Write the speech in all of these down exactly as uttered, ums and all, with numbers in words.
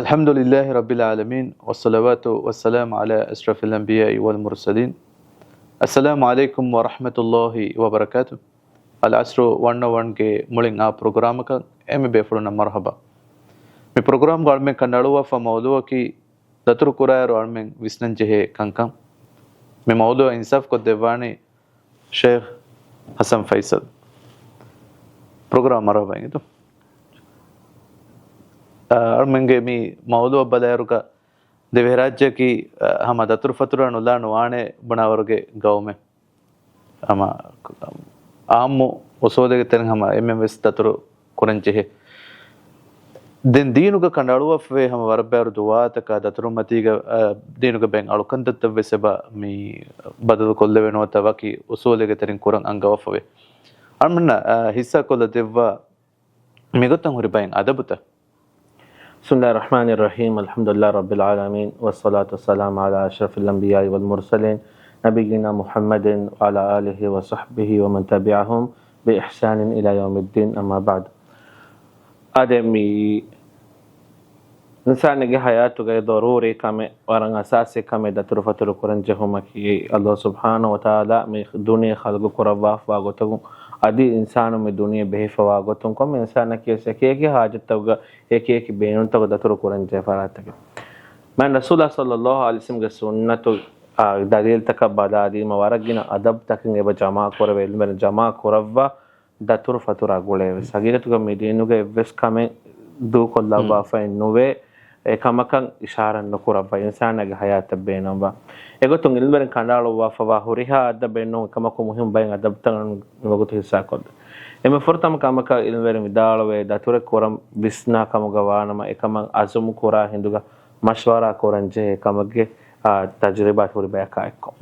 الحمد لله رب العالمين، والصلوات والسلام على أشرف الأنبياء والمرسلين. السلام عليكم ورحمة الله وبركاته. އަލްޢަޞްރު ވަން އޯ ވަންގެ މުޅިން އާ ޕްރޮގްރާމަކަށް އެންމެ ބޭފުޅުންނަށް މަރުޙަބާ. މި ޕްރޮގްރާމްގަ އަޅުމެން ކަނޑައަޅުއްވާފަ މައުޟޫޢަކީ ދަތުރު ކުރާއިރު އަޅުމެން ވިސްނަން ޖެހޭ ކަންކަން. މި މައުޟޫޢަށް އިންސާފް ކޮށްދެއްވާނީ ޝޭޚް ޙަސަން ފައިސަލް. ޕްރޮގްރާމަށް މަރުޙަބާ އިނގޭތޯ. އަ، އަޅުމެންގެ މި މައުޟޫޢަށް ބަލާއިރުގަ ދިވެހިރާއްޖެއަކީ، އަ، ހަމަ ދަތުރުފަތުރާ ނުލާ ނުވާނެ ބުނާވަރުގެ ގައުމެއް. ހަމަ އާއްމު އުސޫލެއްގެ ތެރެއިން ހަމަ އެންމެން ވެސް ދަތުރު ކުރަން ޖެހޭ. ދެން ދީނުގަ ކަނޑައަޅުއްވާފަވޭ ހަމަ ވަރަށް ބައިވަރު ދުޢާތަކާ ދަތުރުމަތީގަ، އަ، ދީނުގަ ބައެއް އަޅުކަންތައްތައް ވެސް އެބަ މި ބަދަލު ކޮށްލެވޭ ނުވަތަ ވަކި އުސޫލެއްގެ ތެރެއިން ކުރަން އަންގަވާފަވޭ. އަޅުމެންނަށް، އަ، ހިއްސާ ކޮށްލަ ދެއްވާ މިގޮތަށް ހުރި ބައެއް އަދަބުތައް. بسم الله الرحمن الرحيم. الحمد لله رب العالمين، والصلاة والسلام على أشرف الأنبياء والمرسلين، نبينا محمد وعلى آله وصحبه ومن تبعهم بإحسان إلى يوم الدين، أما بعد. އާދެ، މި އިންސާނެއްގެ ޙަޔާތުގައި ޟަރޫރީ ކަމެއް، ވަރަށް އަސާސީ ކަމެއް ދަތުރުފަތުރު ކުރަން ޖެހުމަކީ، ﷲ ސުބްޙާނަހޫ ވަތަޢާލާ މި ދުނިޔެ ޚަލްޤު ކުރައްވާފަވާ ގޮތުން، އަދި އިންސާނުން މި ދުނިޔެ ބެހިފަވާ ގޮތުން، ކޮންމެ އިންސާނަކީ ވެސް އެކި އެކި ޙާޖަތްތަކުގަ އެކި އެކި ބޭނުންތަކުގަ ދަތުރު ކުރަން ޖެހޭ ފަރާތްތަކެއް. މާތް ރަސޫލާ ޞައްލައްލާހު ޢަލައިހި ވަސައްލަމްގެ ސުންނަތު، އާ، ދަލީލްތަކަށް ބަލާލީމަ، ވަރަށް ގިނަ އަދަބްތަކެއް އެބަ ޖަމާ ކުރެވޭ، ޢިލްމުވެރިން ޖަމާ ކުރައްވާ ދަތުރު ފަތުރާ ގުޅޭ ވެސް. ޙަޤީޤަތުގަ މި ދީނުގައި އެއްވެސް ކަމެއް ދޫކޮށްލައްވާފައެއް ނުވޭ، އެ ކަމަކަށް އިޝާރާތް ނުކުރައްވާ، އިންސާނާގެ ޙަޔާތަށް ބޭނުންވާ. އެގޮތުން ޢިލްމުވެރިން ކަނޑައަޅުއްވާފަވާ ހުރިހާ އަދަބެއް ނޫން، އެކަމަކު މުހިންމު ބައެއް އަދަބްތައް މިވަގުތު ހިއްސާކޮށްލަން. އެންމެ ފުރަތަމަ ކަމަކަށް ޢިލްމުވެރިން ވިދާޅުވޭ، ދަތުރެއް ކުރަން ވިސްނާ ކަމުގަ ވާނަމަ، އެކަމަށް ޢަޒުމު ކުރާ ހިނދުގަ މަޝްވަރާ ކުރަން ޖެހޭ ކަމެއްގެ، އާ، ތަޖުރިބާތް ހުރި ބަޔަކާ އެއްކޮށް.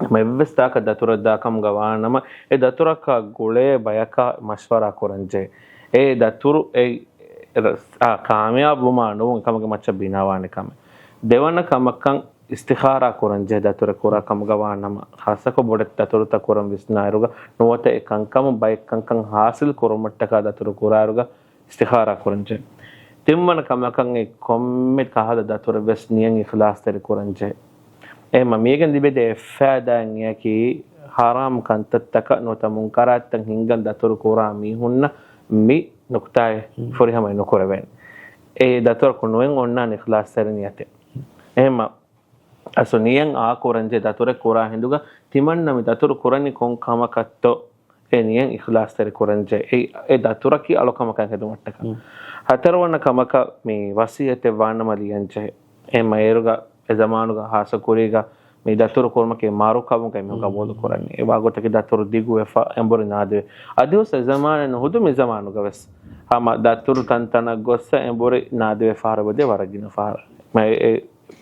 ހަމަ އެއްވެސް ތާކަށް ދަތުރެއް ދާ ކަމުގަ ވާނަމަ، އެ ދަތުރަކާ ގުޅޭ ބަޔަކާ މަޝްވަރާ ކުރަންޖެހޭ. އެ ދަތުރު އެ، އާ، ކާމިޔާބުވުމާ ނުވުން އެކަމުގެ މައްޗަށް ބިނާވާނެ ކަމެއް. ދެވަނަ ކަމަކަށް އިސްތިޚާރާ ކުރަންޖެހޭ، ދަތުރެއް ކުރާ ކަމުގަ ވާނަމަ، ޚާއްޞަކޮށް ބޮޑެތި ދަތުރުތައް ކުރަން ވިސްނާއިރުގަ ނުވަތަ އެ ކަންކަމުން ބައެއް ކަންކަން ޙާޞިލް ކުރުމަށްޓަކާ ދަތުރު ކުރާއިރުގަ އިސްތިޚާރާ ކުރަންޖެހޭ. ތިންވަނަ ކަމަކަށް އެ ކޮންމެ ކަހަލަ ދަތުރެއް ވެސް ނިޔަތް އިޚްލާޞްތެރި ކުރަންޖެހޭ. އެހެންމަ މީގެން ލިބޭ އެއް ފާއިދާއެއް އެއަކީ، ޙަރާމް ކަންތައްތަކަށް ނުވަތަ މުންކަރާތްތައް ހިންގަން ދަތުރު ކުރާ މީހުންނަށް މި ނުކުތާއެއް ފުރިހަމައެއް ނުކުރެވޭނެ. އެ ދަތުރަކު ނުއެއް އޮންނާނެ އިޚްލާޞްތެރި ނިޔަތެއް. އެހެންމަ އަސްލު ނިޔަތް އާ ކުރަންޖެހޭ ދަތުރެއް ކުރާ ހިނދުގަ ތިމަންނަ މި ދަތުރު ކުރަނީ ކޮން ކަމަކަށްތޯ އެ ނިޔަތް އިޚްލާޞްތެރި ކުރަންޖެހޭ. އެ، އެ ދަތުރަކީ އަޅުކަމަކަށް ހެދުމަށްޓަކާ. ހަތަރުވަނަ ކަމަކަށް މި ވަޞިއްޔަތެއް ވާނަމަ ލިޔަންޖެހޭ. އެހެންމަ އޭރުގަ އެ ޒަމާނުގަ ޚާއްޞަ ކުރީގަ މި ދަތުރު ކުރުމަކީ މަރު ކަމުގައި މި ޤަބޫލު ކުރަނީ. އެ ވާގޮތަކީ ދަތުރު ދިގުވެފަ، އެނބުރި ނާދިވެ. އަދިވެސް އެ ޒަމާނެއް ނުހުދު މި ޒަމާނުގަ ވެސް ހަމަ ދަތުރު ތަންތަނަށް ގޮއްސަ އެނބުރި ނާދިވެ ފަހަރު އެބަދޭ ވަރަށް ގިނަ ފަހަރަށް. މަ އެ، އެ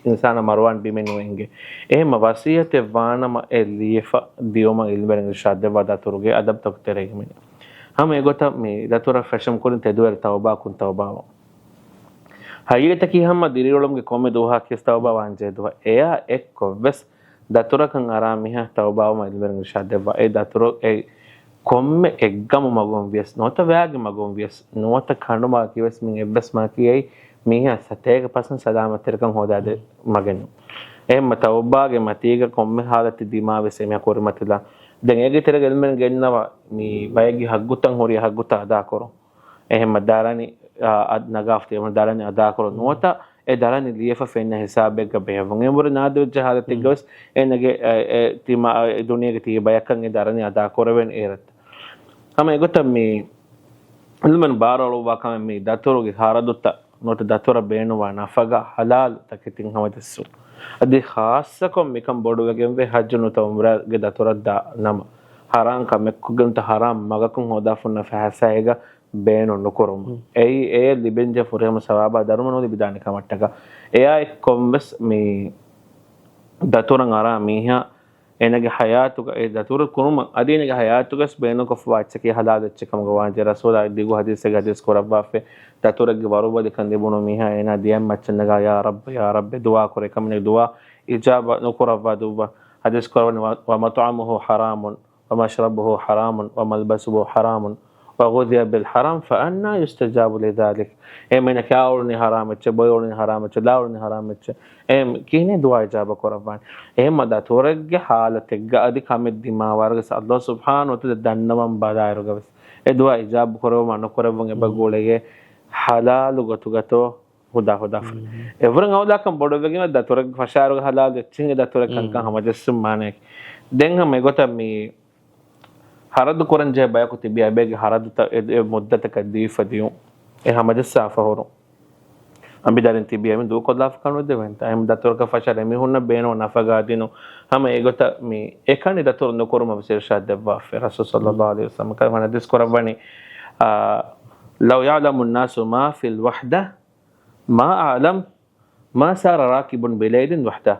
އިންސާނާ މަރުވާން ބިމެއް ނުއެނގޭ. އެހެންމަ ވަޞިއްޔަތެއް ވާނަމަ އެ ލިޔެފަ ދިޔުމަށް ޢިލްމުވެރިން އިރުޝާދު ދެއްވާ ދަތުރުގެ އަދަބްތަކުގެ ތެރެއިން ހިމެނޭ. ހަމަ އެގޮތަށް މި ދަތުރަށް ފެށުން ކުރިން ތެދުވެރި ތައުބާކުން ތައުބާވަން. ހަގީގަތަކީ ހަމަ ދިރިއުޅުމުގެ ކޮންމެ ދުވަހަކީ ވެސް ތައުބާ ވާންޖެހޭ ދުވަހެއް. އެއާ އެއްކޮށް ވެސް ދަތުރަކަށް އަރާ މީހާ ތައުބާވުމަށް ޢިލްމުވެރިން އިރުޝާދު ދެއްވާ. އެ ދަތުރު އެ ކޮންމެ އެއްގަމު މަގުން ވިޔަސް، ނުވަތަ ވައިގެ މަގުން ވިޔަސް، ނުވަތަ ކަނޑުމަގަކީ ވެސް މި އެއްވެސް މަގަކީ އެއީ މީހާ ސަތޭކަ ޕަސެންޓް ސަލާމަތްތެރިކަން ހޯދާދޭ މަގެއް ނޫން. އެހެންމަ ތައުބާގެ މަތީގަ ކޮންމެ ޙާލަތެއް ދިމާވެސް އެމީހާ ކުރިމަތިލާ. ދެން އޭގެ ތެރޭގަ ޢިލްމުވެރިން ގެންނަވާ މި ބައެއްގެ ޙައްޤުތައް ހުރި ޙައްޤުތައް އަދާކުރުން. އެހެންމަ ދަރަނި، އާ، އަދް ނަގާފަ ދަރަނި އަދާކުރުން. ނުވަތަ އެ ދަރަނި ލިޔެފަ ފެންނަ ހިސާބެއްގަ ބެހެއްވުން. އެނބުރި ނާދިވެއްޖެ ޙާލަތެއްގަ ވެސް އޭނަގެ، އެ، އެ، ތިމާ، އެ ދުނިޔޭގެ ތިބި ބަޔަކަށް އެ ދަރަނި އަދާކުރެވޭނެ އޭރަށް. ހަމަ އެގޮތަށް މި ޢިލްމުވެރިން ބާރުއަޅުއްވާ ކަމެއް މި ދަތުރުގެ ޚަރަދުތައް ނުވަތަ ދަތުރަށް ބޭނުންވާ ނަފަގާ ޙަލާލު ތަކެތިން ހަމަޖައްސުން. އަދި ޚާއްޞަކޮށް މިކަން ބޮޑުވެގެންވޭ ޙައްޖު ނުވަތަ ޢުމްރާގެ ދަތުރަށް ދާ ނަމަ، ޙަރާމް ކަމެއްގެ ނުވަތަ ޙަރާމް މަގަކުން ހޯދާފަ ހުންނަ ފައިސާއެއްގަ ބޭނުން ނުކުރުމުން. އެއީ އެއަށް ލިބެންޖެހޭ ފުރިހަމަ ސަވާބާ ދަރުމަ ނުލިބިދާނެ ކަމަށްޓަކާ. އެއާ އެއްކޮށް ވެސް މި ދަތުރަށް އަރާ މީހާ އޭނަގެ ޙަޔާތުގަ، އެ ދަތުރު ކުރުމަށް އަދި އޭނަގެ ޙަޔާތުގަސް ބޭނުންކޮށްފަވާ އެއްޗަކީ ޙަލާލު އެއްޗެއް ކަމުގަ ވާންޖެހޭ. ރަސޫލާ ދިގު ޙަދީޘެއްގަ ޙަދީޘް ކުރައްވާފަ، ދަތުރެއްގެ ވަރުބަލިކަން ލިބުނު މީހާ އޭނާ ދިޔައިން މައްޗަށް ނަގާ، ޔާ ރައްބް، ޔާ ރައްބް، ދުޢާ ކުރޭ. އެކަމަކު ދުޢާ އިޖާބަ ނުކުރައްވާ ދުއްވާ. ޙަދީޘް ކުރައްވަނީ، "ومطعمه حرام، ومشربه حرام، وملبسه حرام، وغذي بالحرام فأنى يستجاب لذلك. އެހެން މީނަ ކާ އުޅުނީ ހަރާމް އެއްޗެއް، ބޮއި އުޅުނީ ހަރާމް އެއްޗެއް، ލާ އުޅުނީ ހަރާމް އެއްޗެއް. އެހެން ކިހިނެއް ދުޢާ އިޖާބަ ކުރައްވާނީ؟ އެހެންމަ ދަތުރެއްގެ ޙާލަތެއްގަ އަދި ކަމެއް ދިމާވާރުގަސް ﷲ ސުބްޙާނަހޫ ވަތަޢާލާ ދަންނަވަން ބަލާއިރުގަވެސް އެ ދުޢާ އިޖާބަ ކުރެވުމާ ނުކުރެއްވުން އެބަ ގުޅެޔޭ ޙަލާލު ގޮތުގަތޯ ހުދާ ހުދާ ފުރި. އެވަރުން އައުލާކަން ބޮޑުވެގެން ދަތުރެއްގެ ފަށާއިރުގަ ޙަލާލު އެއްޗެހި ދަތުރެއް ކަންކަން ހަމަޖެއްސުން މާނައެކޭ. ދެން ހަމަ އެގޮތަށް މި ހަރަދު ކުރަން ޖެހޭ ބަޔަކު ތިބި އަބޭގެ ހަރަދުތައް އެ، އެ މުއްދަތަކަށް ދީފަ ދިޔުން. އެ ހަމަޖައްސާފަ ހުރުން. އަނބިދަރިން ތިބި އެމި ދޫކޮށްލާފަ ކަނުދެވެންތަ؟ އެމި ދަތުރަކަށް ފަށާ އެމީހުންނަށް ބޭނުން ނަފަގާ ދިނު. ހަމަ އެގޮތަށް މި އެކަނި ދަތުރު ނުކުރުމަށް ވެސް އިރްޝާދް ދެއްވާފަ. ރަސޫލު ޞައްލައްލާހު ޢަލައިހި ވަސައްލަމަ ކަލޭގެފާނު ޙަދީޘް ކުރައްވަނީ، އާ، لو يعلم الناس ما في الوحدة ما أعلم ما سار راكب بليل وحده.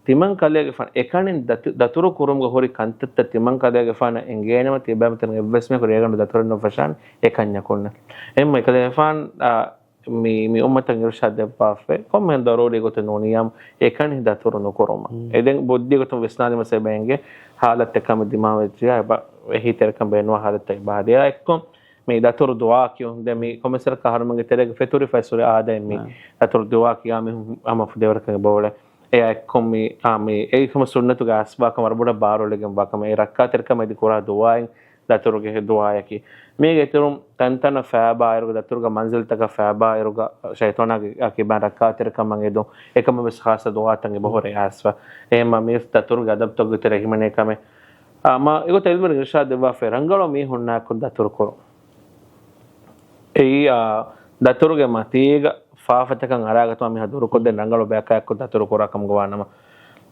ތިމަން ކަލޭގެފާނު އެކަނިން ދަތު، ދަތުރު ކުރުމުގަ ހުރި ކަންތައްތައް ތިމަން ކަލޭގެފާނަށް އެނގޭނަމަ، ތިޔަބައިމީހުން އެއްވެސް މީހަކު ރޭގަނޑު ދަތުރެއް ނުފަށާނެ އެކަންޏަކުންނެއް. އެހެންމަ އެކަލޭގެފާނު، އާ، މި، މި އުއްމަތަށް އިރުޝާދް ދެއްވާފަ، ކޮންމެހެން ޟަރޫރީ ގޮތެއް ނޫނިއްޔާމު އެކަނި ދަތުރު ނުކުރުމަށް. އެ ދެން ބުއްދީ ގޮތުން ވިސްނާލީމަ އެބަ އެނގޭ ޙާލަތެއް ކަމެއް ދިމާވެއްޖިޔާ އެބަ އެހީތެރިކަން ބޭނުންވާ ޙާލަތެއް އެބަ ހަދާ. އެއާ އެއްކޮށް މި ދަތުރު ދުޢާ ކިޔުން. ދެން މި ކޮންމެސް ވަރަކަށް އަހަރުމެންގެ ތެރޭގަ ފެތުރިފައި ސުރެ އާދައިން މި ދަތުރު ދުޢާ ކިޔާ މީހުން ހަމަ ފުދޭވަރަކަށް އެބައުޅޭ. އެއާ އެއްކޮށް މި، އާ، މި އެއީ ހަމަ ސުންނަތުގެ އަސްބާކަން ވަރަށް ބޮޑަށް ބާރުއެޅިގެންވާ ކަމެއް. އެ ރައްކާތެރިކަމަށް އެދި ކުރާ ދުޢާއިން ދަތުރުގެ ދުޢާއަކީ. މީގެ އިތުރުން ތަންތަނަށް ފައިބާއިރުގަ، ދަތުރުގަ މަންޒިލްތަކަށް ފައިބާއިރުގަ ޝައިޠާނާގެ ކިބައިން ރައްކާތެރިކަމަށް އެދުން. އެކަމަށް ވެސް ޚާއްޞަ ދުޢާތައް އެބަހުރޭ އައިސްފަ. އެހެންމަ މީ ދަތުރުގެ އަދަބުތަކުގެ ތެރޭ ހިމެނޭ ކަމެއް. އާ، މާ އެގޮތަށް ޢިލްމުވެރިން އިރްޝާދް ދެއްވާފައި ރަނގަޅު މީހުންނާއެކު ދަތުރު ކުރުން. އެއީ، އާ، ދަތުރުގެ މަތީގަ ފާފަތަކަށް އަރާގަތުމަށް މީހާ ދުރުކޮށްދޭން ރަނގަޅު ބަޔަކާއެކު ދަތުރު ކުރާ ކަމުގަ ވާނަމަ،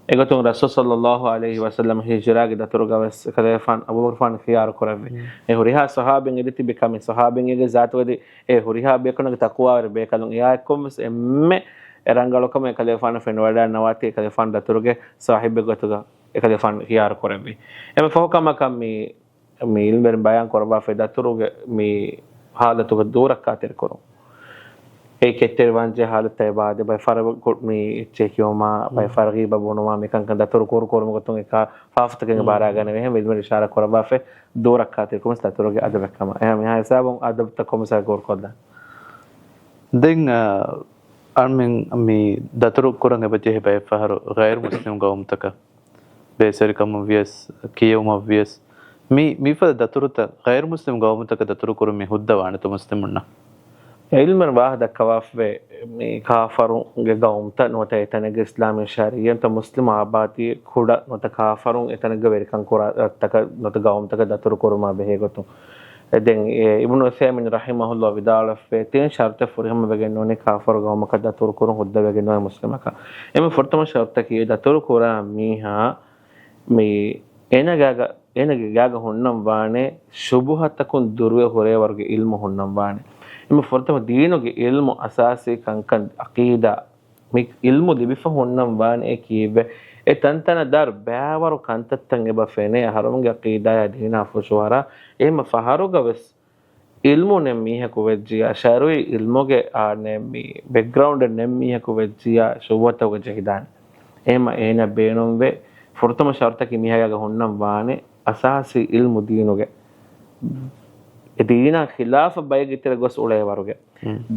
އެގޮތުން ރަސޫލު ޞައްލައްލާހު ޢަލައިހި ވަސައްލަމަ ހިޖުރާގެ ދަތުރުގަ ވެސް ކަލޭގެފާނު އަބޫބަކުރުފާނު ޚިޔާރު ކުރެއްވި. އެ ހުރިހާ ޞަޙާބީން އެދި ތިބި ކަމެއް، ޞަޙާބީންގެ ޒާތުގައި އެ ހުރިހާ ބޭކަލުންގެ ތަޤުވާވެރި ބޭކަލުން. އެއާއެއްކޮށް ވެސް އެންމެ ރަނގަޅު ކަމެއް ކަލޭގެފާނު ފެނިވަޑައިގަންނަވާތީ ކަލޭގެފާނު ދަތުރުގެ ޞާޙިބެއް ގޮތުގަ އެކަލޭގެފާނު ޚިޔާރު ކުރެއްވި. އެންމެ ފަހު ކަމަކަށް މި މި ޢިލްމުވެރިން ބަޔާން ކުރައްވާފައި ދަތުރުގެ މި ޙާލަތުގަ ދޫ ރައްކާތެރި ކުރުން. އެ ކެތްތެރިވާންޖެހޭ ޙާލަތްތައް އެބަ އާދޭ، ބައެއް ފަހަރަށް މި އެއްޗެއް ކިޔުމާ، ބައެއް ފަހަރަށް ޣީބަ ބުނުމާ، މިކަންކަން ދަތުރު ކުރު ކުރުމުގެ ގޮތުން އެކާ ފާފަތަކެއް ބާރާގަނެވޭ. އެހެން ޢިލްމުވެރިން އިޝާރާ ކުރައްވާފައި ދޫ ރައްކާތެރި ކުރުން ދަތުރުގެ އަދަބެއް ކަމަށް. އެހެން މިހާ ހިސާބުން އަދަބުތައް ކޮންމެސް ގޯރުކޮށްލާން. ދެން، އަ، އަޅުމެން މި ދަތުރު ކުރަން އެބަ ޖެހޭ ބައެއް ފަހަރު ޣައިރު މުސްލިމް ޤައުމުތަކަށް ބޭސްވެރިކަމަށް ވިޔަސް، ކިޔެވުމަށް ވިޔަސް، މި، މިފަދަ ދަތުރުތައް ޣައިރު މުސްލިމް ޤައުމުތަކަށް ދަތުރު ކުރުން މި ހުއްދަ ވާނެތޯ މުސްލިމުންނަށް؟ ޢިލްމުވެރިން ވާހަކަ ދައްކަވާފައި، މި ކާފަރުންގެ ޤައުމުތައް ނުވަތަ އެތަނެއްގެ އިސްލާމީ ޝަރީޢަތް ނުވަތަ މުސްލިމް އާބާދީ ކުޑަ ނުވަތަ ކާފަރުން އެތަނެއްގަ ވެރިކަން ކުރާ ރަށްތަކަށް ނުވަތަ ޤައުމުތަކަށް ދަތުރު ކުރުމާ ބެހޭ ގޮތުން. އެ ދެން އެ އިބްނު ޢުޘައިމީން ރަޙިމަހުﷲ ވިދާޅުވެފައި ތިން ޝަރުޠެއް ފުރިހަމަ ވެގެން ނޫނީ ކާފަރު ޤައުމަކަށް ދަތުރު ކުރުން ހުއްދަ ވެގެން ނުވޭ މުސްލިމަކަށް. އެންމެ ފުރަތަމަ ޝަރުޠަކީ ދަތުރު ކުރާ މީހާ މި އޭނާގެ ގާގަ، އޭނާގެ ގާގަ ހުންނަން ވާނެ ޝުބުހަތަކުން ދުރުވެ ހުރޭ ވަރުގެ ޢިލްމު ހުންނަން ވާނެ. އެންމެ ފުރަތަމަ ދީނުގެ ޢިލްމު އަސާސީ ކަންކަން ޢަޤީދާ މި ޢިލްމު ލިބިފަ ހުންނަން ވާނެ ކީއްވެ؟ އެ ތަންތަނަށް ދާއިރު ބައިވަރު ކަންތައްތައް އެބަ ފެނޭ އަހަރުމެންގެ ޢަޤީދާޔާ ދީނާ ފުށުއަރާ. އެހެންމަ ފަހަރުގަ ވެސް ޢިލްމު ނެތް މީހަކު ވެއްޖިޔާ، ޝަރުޢީ ޢިލްމުގެ އާ ނެތް މި ބެކްގްރައުންޑެއް ނެތް މީހަކު ވެއްޖިޔާ، ޝުބުހަތަކުގަ ޖެހިދާނެ. އެހެންމަ އޭނަ ބޭނުންވޭ ފުރަތަމަ ޝަރުޠަކީ މީހާގެ ގާގަ ހުންނަން ވާނެ އަސާސީ ޢިލްމު ދީނުގެ. އެ ދީނާ ޚިލާފަށް ބައެއްގެ ތެރެ ގޮސް އުޅޭ ވަރުގެ.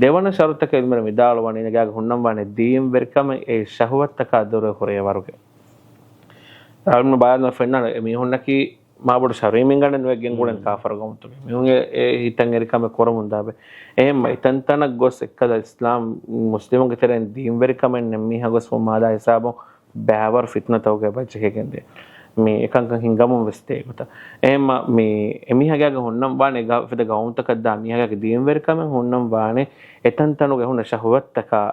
ދެވަނަ ޝަރުޠަކަށް ޢިލްމުވެރިން ވިދާޅުވަނީ އޭނަގެ ގާގަ ހުންނަން ވާނެ ދީންވެރިކަމެއް އެ ޝަހުވަތްތަކާ ދުރުވެ ހުރޭ ވަރުގެ. ޢިލްމު ބަޔާން ފެންނާނެ އެ މީހުންނަކީ މާބޮޑު ޝަރުޢީ މިންގަނޑެއް ނުވެ ގެންގުޅެން ކާފަރު ޤައުމުތަކެއް. މީހުން އެ، އެ ހިތަށް އެރި ކަމެއް ކުރަމުން ދާބެ. އެހެންމަ އެތަންތަނަށް ގޮސް އެއްކަލަ އިސްލާމް މުސްލިމުންގެ ތެރެއިން ދީންވެރިކަމެއް ނެތް މީހާ ގޮސް ވުމާލާ ހިސާބުން ބައިވަރު ފިތުނަތަކުގައި ބައްޖެހިގެންދޭ. މި އެކަންކަން ހިނގަމުން ވެސް ދޭ ގޮތަށް. އެހެންމަ މި އެމީހާގެ ގާގަ ހުންނަން ވާނެ އެ ގާ، އެފަދަ ޤައުމުތަކަށް ދާ މީހާގެ ދީންވެރިކަމެއް ހުންނަން ވާނެ އެތަންތަނުގައި ހުންނަ ޝަހުވަތްތަކާ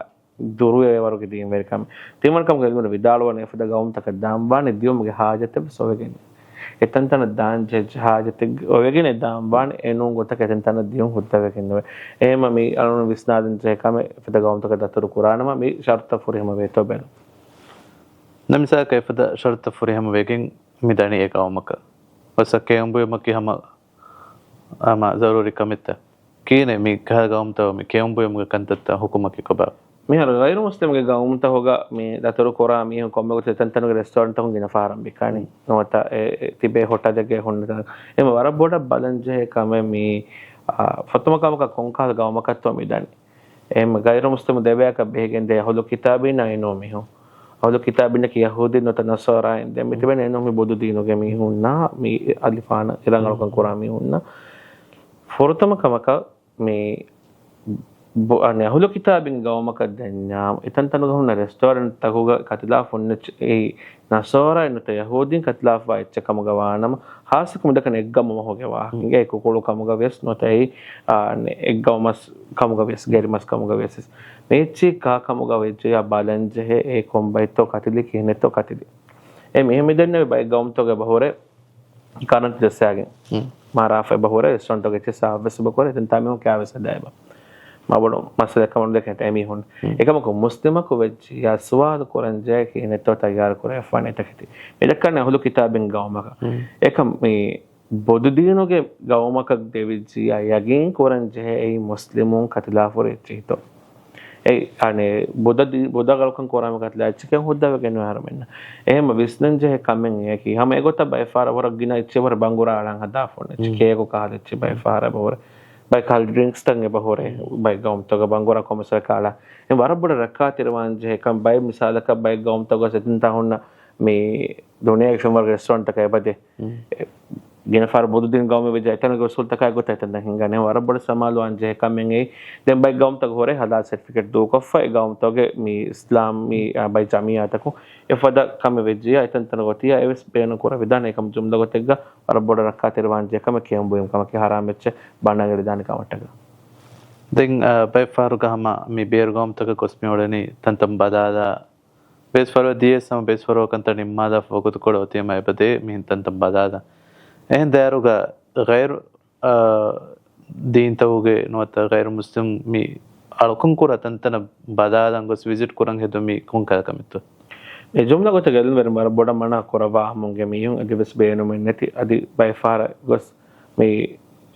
ދުރުވެވޭ ވަރުގެ ދީންވެރިކަމެއް. ތިންވަނަ ކަމަކަށް ޢިލްމުވެރިން ވިދާޅުވަނީ އެފަދަ ޤައުމުތަކަށް ދާން ވާނެ ދިޔުމުގެ ޙާޖަތެއް ވެސް އޮވެގެން. އެތަންތަނަށް ދާން ޖެހޭ ޙާޖަތެއް އޮވެގެން ދާން ވާނެ އެނޫން ގޮތަކަށް އެތަންތަނަށް ދިޔުން ހުއްދަވެގެން ނުވޭ. އެހެންމަ މި އަޅުން ވިސްނާލަން ޖެހޭ ކަމެއް އެފަދަ ޤައުމުތަކަށް ދަތުރު ކުރާނަމަ މި ޝަރުޠަށް ފުރިހަމަ ވޭތޯ ބެލުން. ނަމިސާކަށް އެފަދަ ޝަރުޠަށް ފުރިހަމަ ވެގެން މި ދަނީ އެ ޤައުމަކަށް. ވަސަ ކެއުން ބުއިމަކީ ހަމަ ހަމަ ޒަރޫރީ ކަމެއްތަ؟ ކިހިނެއް މި ކަހަލަ ޤައުމުތައް މި ކެއުން ބުއިމުގެ ކަންތައްތައް ޙުކުމަކީ ކޮބާ؟ މިހާރު ޣައިރު މުސްލިމްގެ ޤައުމުތަކުގަ މި ދަތުރު ކުރާ މީހުން ކޮންމެ ގޮތެއް ތަންތަނުގެ ރެސްޓޯރެންޓްތަކުން ގިނަ ފަހަރަށް ބިކާނީ. ނުވަތަ އެ، އެ ތިބޭ ހޮޓަލެއްގައި ހުންނަ ތަނަކަށް. އެމަ ވަރަށް ބޮޑަށް ބަލަން ޖެހޭ ކަމެއް މި އާ، ފުރަތަމަ ކަމަކަށް ކޮންކަހަލަ ގައުމަކަށްތޯ މިދަނީ؟ އެހެން ގައިރު މުސްލިމު ދެބަޔަކަށް ބެހިގެން ދޭ އަހުލު ކިތާބީންނާ އިނޫ މީހުން. އަހުލު ކިތާބީންނަކީ ޔަހޫދީން ނުވަތަ ނަޞާރާއިން. ދެން މިތިބެނީ އެނޫން މި ބޮދު ދީނުގެ މީހުންނާ، މި އަލިފާނަށް އިރަށް އަޅުކަން ކުރާ މީހުންނާ. ފުރަތަމަ ކަމަކަށް މި ބު-، އަނެ އަހުލު ކިތާބިން ގައުމަކަށް ދެންޏާ، އެތަންތަނުގަ ހުންނަ ރެސްޓޯރެންޓްތަކުގަ ކަތިލާފަ ހުންނަ އެއްޗެއް، އެއީ ނަޞާރާއިން ނުވަތަ ޔަހޫދީން ކަތިލާފަ އެއްޗެއް ކަމުގަ ވާނަމަ، ހާއްސަކޮށް މިދައްކަނީ އެއްގައުމު މަހުގެ ވާހަކަ. އެ ކުކުޅު ކަމުގަ ވިޔަސް ނުވަތަ އެއީ، އާ، އެއްގައުމު މަސް ކަމުގަ ވިޔަސް، ގެރި މަސް ކަމުގަ ވިޔަސް، މި އެއްޗިހި ކާ ކަމުގަ ވެއްޖެޔާ ބަލަން ޖެހޭ، އެ ކޮންބައެއްތޯ ކަތިލީ، ކިހިނެއްތޯ ކަތިލީ. އެ މިހެން މިދެންނެވި ބައެއް ގައުމުތަކުގަ އެބަހުރޭ ކަރަންޓް ޖައްސާގެން މާރާފަ އެބަހުރޭ ރެސްޓޯރެންޓްތަކުގެ އެއްޗެއް ސާފްވެސް އެބަކުރޭ. އެތަންތާ މީހުން ކާވެސް ހަދާ އެބަ. މާބޮޑު މައްސަލައެއް ކަމަށް ނުދެކޭ އެމީހުން. އެކަމަކު މުސްލިމަކު ވެއްޖިޔާ ސުވާލު ކުރަންޖެހޭ ކިހިނެއްތޯ ތައްޔާރު ކުރެވިފާނެ އެތަކެތި. މިދައްކަނީ އަހުލު ކިތާބިން ގައުމަކަށް. އެކަމް މި ބޮދު ދީނުގެ ގައުމަކަށް ދެވިއްޖިޔާ ޔަގީން ކުރަން ޖެހޭ އެއީ މުސްލިމުން ކަތިލާފަ ހުރި އެއްޗެހިތޯ. އެ، އަނެ، ބުދަ ދީ-، ބުދަ ގަޅުކަން ކުރާމެ ކަތިލާ އެއްޗެކޭ ހުއްދަވެގެން އަހަރުމެންނަށް. އެހެންމަ ވިސްނަން ޖެހޭ ކަމެއް އެއަކީ. ހަމަ އެގޮތަށް ބައެއް ފަހަރަށް ވަރަށް ގިނަ އެއްޗެއް ވަރަށް ބަނގުރާ އަޅަން ހަދާފަ ހުންނަ އެއްޗެއް. ކޭކު ކަހަލަ އެއްޗެއް ބައެއް ފަހަރަށް އެބަހުރޭ. ބައެއް ކަހަލަ ޑްރިންކްސްތައް އެބަހުރޭ. ބައެއް ގައުމުތަކަށް ބަނގުރާ ކޮމެސް ކާލާ. އެ ވަރަށް ބޮޑަށް ރައްކާތެރިވާން ޖެހޭ ކަމެއް. ބައެއް މިސާލަކަށް ބައެއް ގައުމުތަކުގަ އެތަންތާ ހުންނަ މި ދުނިޔޭގެ ފެންވަރުގެ ރެސްޓޯރެންޓްތަކަށް އެބަދޭ. ގިނަ ފަހަރު ބުދު ދީން ގައުމެއް ވެއްޖެ އެތަނުގެ އުސޫލްތަކާ ގޮތަށް އެތަންތަން ހިނގާނެ. ވަރަށް ބޮޑަށް ސަމާލުވާން ޖެހޭ ކަމެއް އެއީ. ދެން ބައެއް ގައުމުތަކު ހުރޭ ހަލާލް ސެޓްފިކެޓް ދޫކޮށްފަ އެ ގައުމުތަކުގެ މި އިސްލާމީ، އާ، ބައެއް ޖަމިއްޔާތަކުން އެފަދަ ކަމެއް ވެއްޖިޔާ އެތަންތަނުގަ އޮތިޔާ އެވެސް ބޭނުން ކުރެވިދާނެ. އެކަމް ޖުމްލަ ގޮތެއްގަ ވަރަށް ބޮޑަށް ރައްކާތެރިވާން ޖެހޭ ކަމެއް ކެއުން ބުއިމު ކަމަކީ ހަރާމް އެއްޗެއް ބަންނަން އެޅިދާނެ ކަމަށްޓަކާ. ދެން، އާ، ބައެއް ފަހަރުގަ ހަމަ މި ބޭރު ގައުމުތަކަށް ގޮސް މިއުޅެނީ ތަންތަން ބަލާލާ ބޭސްފަރުވަ ދިޔަސް ހަމަ ބޭސްފަރުވަ ކަންތައް ނިންމާލާފަ ވަގުތުކޮޅު އޮތީމަ އެބަދޭ މިހެން ތަންތަން ބަލާލަން. އެހެން ދާއިރުގަ ޣައިރު، އާ، ދީންތަކުގެ ނުވަތަ ޣައިރު މުސްލިމް މި އަޅުކަން ކުރާ ތަންތަނަށް ބަލާލަން ގޮސް ވިޒިޓް ކުރަން ހެދުން މީ ކޮން ކަހަލަ ކަމެއްތޯ؟ މި ޖުމްލަ ގޮތަށް ގެއްލުންވެރިން ވަރަށް ބޮޑަށް މަނާ ކުރައްވާ ހަމުންގެ މީހުން އަދިވެސް ބޭނުމެއް ނެތި އަދި ބައެއް ފަހަރަށް ގޮސް މި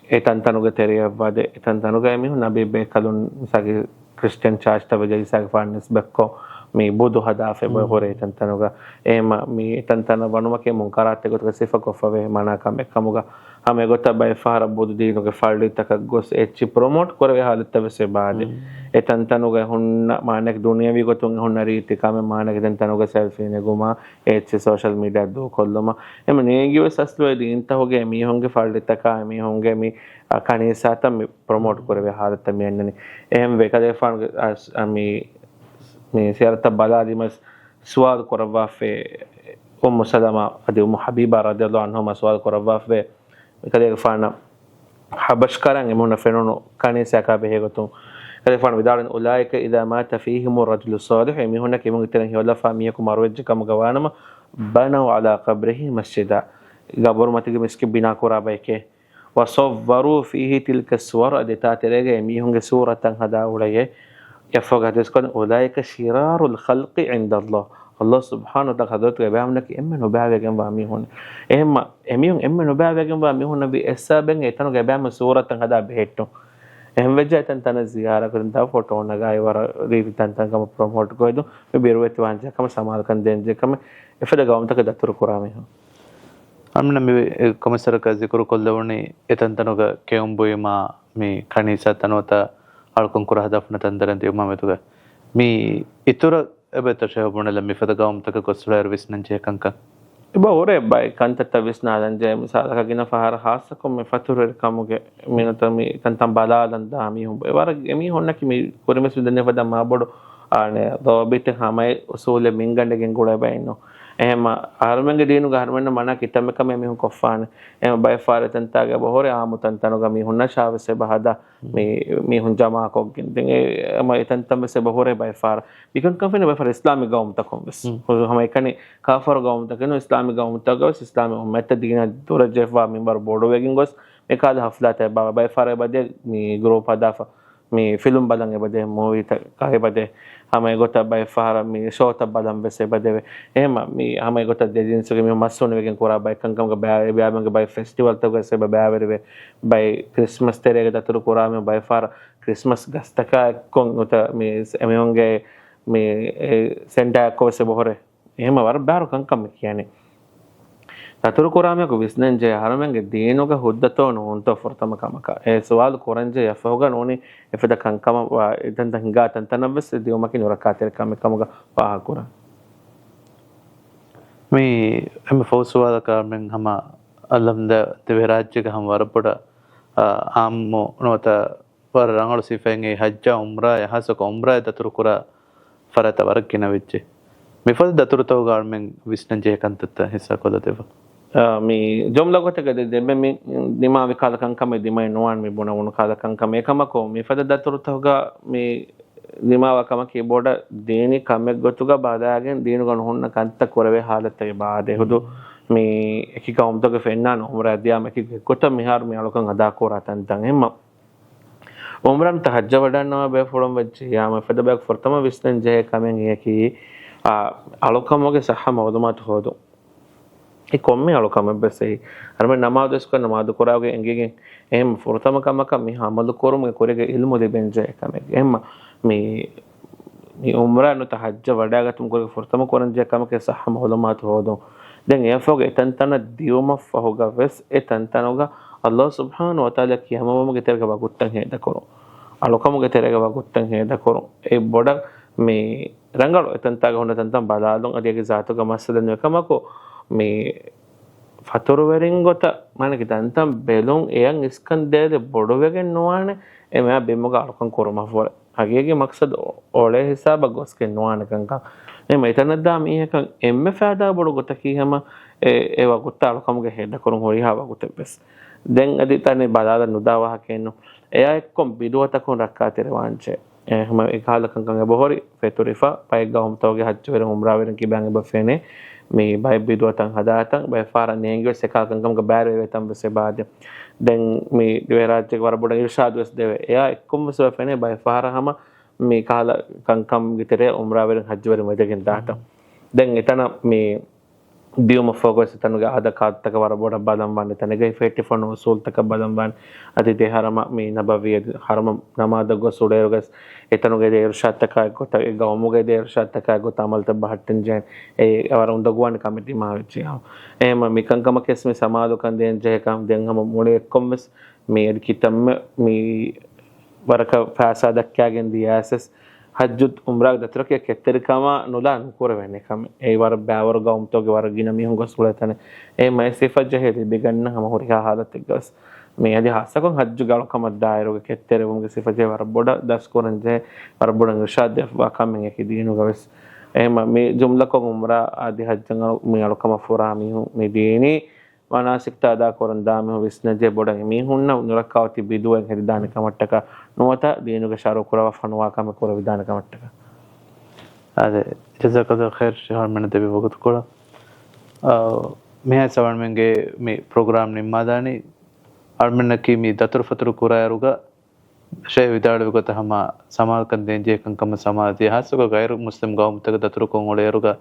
އެ ތަންތަނުގެ ތެރެޔަށް ވަދެ، އެ ތަންތަނުގައި މީހުން ނަބީ ބޭކަލުން މިސާލަކަށް ކްރިސްޗިއަން ޗާޗްތައް ވެއްޖެ އީސާގެ ފާން ނިސްބަތްކޮށް، މި ބުދު ހަދާފަ އެބަ ހުރޭ އެ ތަންތަނުގަ. އެހެންމަ މި އެ ތަންތަނަށް ވަނުމަކީ މުންކަރާތެއް ގޮތުގަ ސިފަކޮށްފަވޭ މަނާ ކަމެއް ކަމުގަ. ހަމަ އެގޮތަށް ބައެއް ފަހަރަށް ބުދު ދީނުގެ ފައްޅިތަކަށް ގޮސް އެއްޗި ޕްރޮމޯޓް ކުރެވޭ ހާލަތްތައް ވެސް އެބަ އާދޭ. އެ ތަންތަނުގަ ހުންނަ މާނައެއް ދުނިޔަވީ ގޮތުން އެ ހުންނަ ރީތި ކަމެއް މާނައެއް ތަންތަނުގަ ސެލްފީ ނެގުމާ، އެއްޗެއް ސޯޝަލް މީޑިއާ ދޫކޮށްލުމަށް. އެމަ ނޭނގި ވެސް އަސްލު އެ ދީންތަކުގެ މީހުންގެ ފައްޅިތަކާ، މީހުންގެ މި، އަ، ކަނީސާތައް މި ޕްރޮމޯޓް ކުރެވޭ ހާލަތަށް މި އަންނަނީ. އެހެންވެ ކަލޭފާނުގެ، އަ، މި، މި ސިޔާރަތައް ބަލާލީމަސް ސުވާލު ކުރައްވާފައި އުއްމު ސަލަމާ އަދި އުއްމު ޙަބީބާ ރަޟިޔަﷲ ޢަންހުމާ ސުވާލު ކުރައްވާފައި މިކަލޭގެފާނަށް ޙަބަޝްކަރަން އެމީހުންނަށް ފެނުނު ކަނީސާއަކާ ބެހޭގޮތުން ކަލޭފާނު ވިދާޅުވި، "أولئك إذا مات فيهم الرجل الصالح" އެމީހުންނަކީ އެމީހުންގެ ތެރެއިން ހެޔޮލަފާ މީހަކު މަރުވެއްޖެ ކަމުގަ ވާނަމަ، "بنوا على قبره مسجدا" ގަބުރު މަތީގަ މިސްކިތް ބިނާ ކުރާ ބައެކޭ. "وصوروا فيه تلك الصور" އަދި އެތާ ތެރޭގައި އެމީހުންގެ ސޫރަތްތައް ހަދާ އުޅެޔޭ. އެއަށްފަހުގަ ޙަދީޘް ކުރަނީ، "أولئك شرار الخلق عند الله" ﷲ ސުބްޙާނަހޫ ވަތަޢާލާގެ ޙަޟްރަތުގަ އެބައިމީހުންނަކީ އެންމެ ނުބައިވެގެންވާ މީހުން. އެހެންމަ އެމީހުން އެންމެ ނުބައިވެގެންވާ މީހުންނަށް ވީ އެއްސަބަބެއް އެތަނުގަ އެބައިމީހުން ސޫރަތްތައް ހަދާ ބެހެއްޓުން. އެހެންވެއްޖެ އެތަން ތަނަށް ޒިޔާރަތް ކުރަން ތާ ފޮޓޯ ނަގާ އެ ވަރަށް ރީތި ތަންތަން ކަމަށް ޕްރޮމޯޓް ކޮށްދުން މި ބިރުވެތިވާން ޖެހޭ ކަމަށް ސަމާލުކަން ދޭން ޖެހޭ ކަމެއް އެފަދަ ގައުމުތަކަށް ދަތުރު ކުރާ މީހުން. އަމިނަ މި ކޮމެސަރަކަށް ޒިކުރު ކޮށްލެވުނީ އެތަންތަނުގަ ކެއުން ބުއިމާ މި ކަނީސާ ތަނުވަތަ އަޅުކަން ކުރާ ހަދާފަންނަ ތަންތަނަށް ދިއުމާ މެދުގަ މި އިތުރަށް އެބައިތަށެއް ބުނެލަ މިފަދަ ގައުމުތަކަށް ގޮސްފައި ވިސްނަން ޖެހޭ ކަންކަން. އެބަ ހުރޭ ބައެއް ކަންތައްތައް ވިސްނާލަން ޖެހޭ މިސާލަކަށް ގިނަ ފަހަރަށް ހާއްސަކޮށް މި ފަތުރުވެރިކަމުގެ މިނުތަ މި ކަންތައް ބަލާލަން ދާ މީހުން އެވަރަށް އެމީހުންނަކީ މި ކުރިމަސް މި ދެންނެ ފަދަ މާބޮޑު އާނެ ލޯބިތެ ހަމައެ އުސޫލެއް މިންގަނޑެގެން ގުޅޭ ބައެއްނު. އެހެމަ އަހަރުމެންގެ ދީނުގަ އަހަރުމެންނަށް މަނާ ކިތަންމެ ކަމެއް މީހުން ކޮށްފާނެ. އެހެމަ ބައެއް ފަހަރަށް އެތަންތާގަ އެބަ ހުރޭ އާއްމު ތަންތަނުގަ މީހުންނަށާ ވެސް އެބަ ހަދާ މި މީހުން ޖަމާކޮށްގެން. ދެން އެ ހަމަ އެތަންތަން ވެސް އެބަ ހުރޭ ބައެއް ފަހަރަށް. މިކަންކަން ފެންނަ ބައެއް ފަހަރަށް އިސްލާމީ ގައުމުތަކުން ވެސް. ހަމަ އެކަނި ކާފަރު ގައުމުތަކެއް ނޫން، އިސްލާމީ ގައުމުތަކުގަ ވެސް އިސްލާމީ އުއްމަތަށް ދީނަށް ދުރަށް ޖެހިފަ މިންވަރު ބޮޑުވެގެން ގޮސް، މި ކަހަލަ ހަފްލާތައް ބާ-، ބައެއް ފަހަރަށް އެބަދޭ މި ގްރޫޕް ހަދާފަ، މި ފިލްމް ބަލަން އެބަދޭ، މޫވީތަކާ އެބަދޭ، ހަމަ އެގޮތަށް ބައެއް ފަހަރަށް މި ޝޯތައް ބަލަން ވެސް އެބަދެވޭ. އެހެމަ މި ހަމަ އެގޮތަށް ދެ ޖިންސުގެ މީހުން މައްސުން ވެގެން ކުރާ ބައެއް ކަންކަމުގަ ބައި-، ބައިމީހުންގެ ބައެއް ފެސްޓިވަލްތަކުގަ ވެސް އެބަ ބައިވެރިވޭ. ބައެއް ކްރިސްމަސް ތެރޭގަ ދަތުރު ކުރާ މި ބައެއް ފަހަރަށް ކްރިސްމަސް ގަސްތަކާ އެއްކޮށް ނުވަތަ މި އެމީހުންގެ މި އެ ސެންޓާ އެއްކޮށް ވެސް އެބަ ހުރޭ. އެހެމަ ވަރަށް ބާރު ކަންކަން މި ކިޔަނީ. ދަތުރުކުރާމެއަކު ވިސްނަންޖެހޭ އަހަރުމެންގެ ދީނުގަ ހުއްދަތޯ ނޫންތޯ ފުރަތަމަ ކަމަކަށް އެ ސުވާލު ކުރަންޖެހޭ އެއަށްފަހުގަ ނޫނީ އެފަދަ ކަންކަމަށް ވާ އެތަންތަން ހިނގާ ތަންތަނަށްވެސް ދިއުމަކީ ނުރައްކާތެރި ކަމެއް ކަމުގަ ފާހަގަކުރަން. މި އެންމެ ފަހު ސުވާލަކަށް އަހަރުމެން ހަމަ އަލްހަމްދުލިއްލާ ދިވެހިރާއްޖޭގަ ހަމަ ވަރަށް ބޮޑަށް، އާ، އާއްމު ނުވަތަ ވަރަށް ރަނގަޅު ސިފައެއް އެ ހައްޖާ އުމްރާ އެ ހާއްސަކޮށް އުމްރާއެއް ދަތުރުކުރާ ފަރާތްތައް ވަރަށް ގިނަވެއްޖެ. މިފަދަ ދަތުރުތަކުގަ އަހަރުމެން ވިސްނަންޖެހޭ ކަންތައްތައް ހިއްސާކޮށްލަ ދެއްވާ. އާ، މި ޖުމްލަ ގޮތެއްގަ ދެ-، ދެންމެ މި ދިމާވި ކަހަލަ ކަންކަމެއް ދިމައެއް ނުވާނެ މި ބުނެވުނު ކަހަލަ ކަންކަމެއް. އެކަމަކު މިފަދަ ދަތުރުތަކުގަ މި ދިމާވާ ކަމަކީ ބޮޑަށް ދީނީ ކަމެއް ގޮތުގަ ބަލާގެން ދީނުގަ ނުހުންނަ ކަންތައް ކުރެވޭ ހާލަތެއް ބާދޭ. ހުދު މި އެކި ގައުމުތަކުގެ ފެންނާނެ އުމްރާ ދިޔާމަ އެކި ގޮތަށް މިހާރު މި އަޅުކަން އަދާކުރާ ތަންތަން. އެހެންމަ އުމްރާން ތަ ހައްޖަށް ވަޑަންނަވާ ބޭފުޅުން ވެއްޖެ ޔާމަ ފަދަ ބަޔަކު ފުރަތަމަ ވިސްނަން ޖެހޭ ކަމެއް އެއަކީ، އާ، އަޅުކަމުގެ ސައްހަ މައުލޫމާތު ހޯދުން. އެ ކޮންމެ އަޅުކަމެއްވެސް އެއީ. އަހަރުމެން ނަމާދުވެސް ކުރާ ނަމާދު ކުރާގޮތް އެނގިގެން އެހެން ފުރަތަމަ ކަމަކަށް މި އަމަލު ކުރުމުގެ ކުރީގެ އިލްމު ލިބެން ޖެހޭ ކަމެއް. އެހެންމަ މި، މި އުމްރާ ނުވަތަ ހައްޖަށް ވަޑައިގަތުމުގެ ކުރީގެ ފުރަތަމަ ކުރަން ޖެހޭ ކަމަކީ ސައްހަ މައުލޫމާތު ހޯދުން. ދެން އެއަށްފަހުގަ އެތަންތަނަށް ދިއުމަށްފަހުގަވެސް އެ ތަންތަނުގަ ﷲ ސުބްޙާނަހޫ ވަތަޢާލާ ކިޔަމަންވުމުގެ ތެރޭގަ ވަގުތުތައް ހޭދަކުރުން. އަޅުކަމުގެ ތެރޭގަ ވަގުތުތައް ހޭދަކުރުން. އެ ބޮޑަށް މި ރަނގަޅު އެތަންތާގަ ހުންނަ ތަންތަން ބަލާލުން އަދި އޭގެ ޒާތުގަ މައްސަލަ ނުވެ ކަމަކު، މި ފަތުރުވެރިން ގޮތަށް މާނަކީ ތަންތަން ބެލުން އެޔަށް އިސްކަން ދޭލެއް ބޮޑުވެގެން ނުވާނެ އެ މަޔާ ބިމުގަ އަޅުކަން ކުރުމަށްވުރެ. ހަގީގީ މަޤްޞަދު އޮޅޭ ހިސާބަށް ގޮސްގެން ނުވާނެ ކަންކަން. އެހެންމަ އެތަނަށްދާ މީހަކަށް އެންމެ ފައިދާ ބޮޑު ގޮތަކީ ހަމަ އެ، އެ ވަގުތުތައް އަޅުކަމުގަ ހޭދަކުރުން ހުރިހާ ވަގުތެއްވެސް. ދެން އަދި ތަނެއް ބަލާލަން ނުދާ ވާހަކައެއްނު. އެއާ އެއްކޮށް ބިދުޢަތަކުން ރައްކާތެރިވާންޖެ. އެ ހަމަ އެކަހަލަ ކަންކަން އެބަހުރި ފެތުރިފަ، ބައެއް ގައުމުތަކުގެ ހައްޖުވެރިން އުމްރާވެރިން ކިބައިން އެބަ ފެނޭ. މި ބައެއް ބިދުޢަތައް ހަދާތަން، ބައެއް ފަހަރަށް ނޭނގިވެސް އެކަހަލަ ކަންކަމުގަ ބައިވެރިވޭ ތަންވެސް އެބަ އާދޭ. ދެން މި ދިވެހިރާއްޖޭގެ ވަރަށް ބޮޑަށް އިރުޝާދުވެސް ދެވޭ. އެއާ އެއްކޮށްވެސް އެބަ ފެނޭ ބައެއް ފަހަރަށް ހަމަ މި ކަހަލަ ކަންކަމުގެ ތެރެއަށް އުމްރާވެރިން ހައްޖުވެރިން ވެދެގެން ދާތަން. ދެން އެތަނަށް މި ދިޔުމަށްފަހުގަވެސް އެތަނުގެ އާދަކާދަތަކަށް ވަރަށް ބޮޑަށް ބަލަން ވާނެ. އެތަނުގައި ފެއްޓިފަ އުސޫލުތަކަށް ބަލަން ވާނެ. އަދި ދެ ހަރަމަ މި ނަބަވީ އަދި ހަރަމަ ނަމާދަށް ގޮސް އުޅޭއިރުގަސް އެތަނުގެ ދޭ އިރުޝާދުތަކާ އެއްގޮތަށް، އެ ގައުމުގެ ދޭ އިރުޝާދުތަކާ އެއްގޮތަށް އަމަލުތައް ބަހައްޓަން ޖެހޭނެ. އެ ވަރަށް އުނދަގޫވާނެ ކަމެއް ދިމާވެއްޖެ. އެހެންމަ މި ކަންކަމަކީވެސް މި ސަމާލުކަން ދޭން ޖެހޭ ކަމެއް. ދެން ހަމަ މުޅި އެއްކޮށްވެސް މި އަދި ކިތަންމެ މި ވަރަކަށް ފައިސާ ދައްކާގެން ދިޔަސް ހައްޖު އުމްރާގެ ދަތުރަކީ ކެތްތެރިކަމާ ނުލާ ނުކުރެވޭނެ ކަމެއް. އެއީ ވަރަށް ބައިވަރު ގައުމުތަކުގެ ވަރަށް ގިނަ މީހުން ގޮސް އުޅޭ ތަނެއް. އެ މައި ސިފަ ޖެހޭ ލިބިގަންނަ ހަމަ ހުރިހާ ހާލަތެއްގަވެސް މި އަދި ހާއްސަކޮށް ހައްޖުގެ އަޅުކަމަށް ދާއިރުގެ ކެތްތެރިވުމުގެ ސިފަ ޖެހޭ ވަރަށް ބޮޑަށް ދަސްކުރަން ޖެހޭ ވަރަށް ބޮޑަށް އިރުޝާދު ދެއްވާ ކަމެއް އެކި ދީނުގަވެސް. އެހެންމަ މި ޖުމްލަކޮށް އުމްރާ އަދި ހައްޖަށް އަޅު މި އަޅުކަމަށް ފުރާ މީހުން މި ދީނީ މަނާސިކްތައް އަދާކުރަން ދާ މީހުން ވިސްނަންޖެހޭ ބޮޑަށް އެމީހުންނަށް ނުރައްކާ އޮތީ ބިދުޢައެއް ހެދިދާނެ ކަމަށްޓަކާ ނުވަތަ ދީނުގެ ޝަރުޢު ކުރައްވާފަ ނުވާ ކަމެއް ކުރެވިދާނެ ކަމަށްޓަކާ. އާދެ، ޖަޒާކަﷲ ޚައިރް ޝޭޚް އަޅުމެންނަށް ދެއްވި ވަގުތުކޮޅަށް. އާ، މިހާތަނަށް އަޅުމެންގެ މި ޕްރޮގްރާމް ނިންމާލާނީ. އަޅުމެންނަކީ މި ދަތުރުފަތުރު ކުރާއިރުގަ ޝޭޚް ވިދާޅުވި ގޮތަށް ހަމަ ސަމާލުކަން ދޭންޖެހޭ ކަންކަމަށް ސަމާލުދީ، ހާއްސަކޮށް ޣައިރު މުސްލިމް ގައުމުތަކަށް ދަތުރުކޮށް އުޅޭއިރުގަ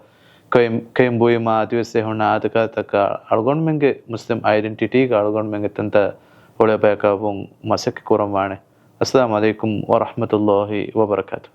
ކެއިން، ކެއިން ބުއިމާ އަދިވެސް އެ ހުންނަ އާދަކާދަތަކަށް އަޅުގަނޑުމެންގެ މުސްލިމް އައިޑެންޓިޓީގަ އަޅުގަނޑުމެންގެ ތަންތަން އުޅޭ ބަޔަކަށް ވުން މަސައްކަތް ކުރަން ވާނެ. އައްސަލާމު ޢަލައިކުމް ވަރަޙްމަތުﷲ ވަބަރަކާތު.